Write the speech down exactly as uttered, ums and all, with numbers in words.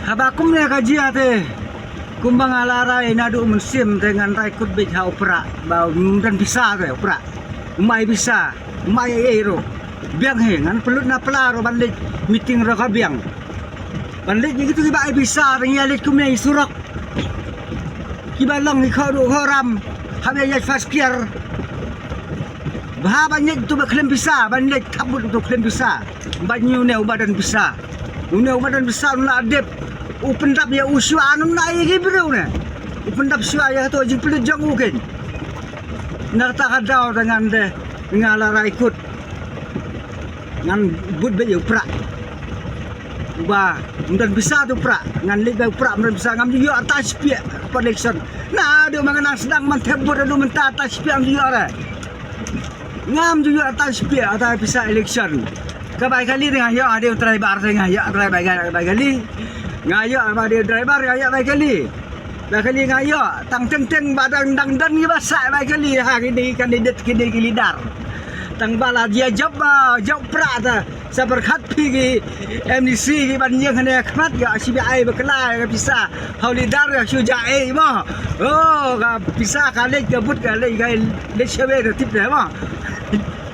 Haba kumne ka jia te, kumba nga la rai naduh mynsiem te ngan rai kut beit ha u Prah, ba um don pisa te u Prah. Um ai pisa, um ai ei ei ruh. Biang hi, ngan pynlut na pla ruh ban leit meeting ruh ka biang. Ban leit ïa kitu kiba ai pisa, te ngi ïa leit kumne i surok. Kiba long i khaw ruh khaw ram, haba ïa first gear. Bha ban leit tu ba khlem pisa, ban leit thap but tu khlem pisa. Ban ïa une uba don pisa. Une uba don pisa un la dep. U pyndap ïa u shuwa un la ïa ki briew ne. U pyndap shuwa ïa to jingpynlut jong u ken. Na kata ka daw te ngan de, nga la rai kut. Ngan bud beit ïa u Prah. Uba um don pisa tu Prah, ngan leit beit u Prah um don pisa, ngam ju ïoh ta shipia election. Naduh ma nga nang sdang man thep bud naduh mynta ta shipia ngam ju ïoh re. Ngam ju ïoh ta shipia ta pisa election. Ka bai kali te nga ïoh, ade u driver te nga ïoh, driver bai kali. Nga ïoh, ba ade u driver nga ïoh bai kali. Bai kali nga ïoh, tang teng teng ba dang dang don kiba sah bai kali ha kine candidate, kine ki leader. Tang ba la jia jop ba jop Prah ta. Sa pyrkhat phi ki M D C ki ban ïeng hane khmat ka C B I ba kala ka pisa. Hau leader ka shu ja ei mo. Oh, ka pisa ka leit ka but ka leit ka leit shawe ka tip de mo.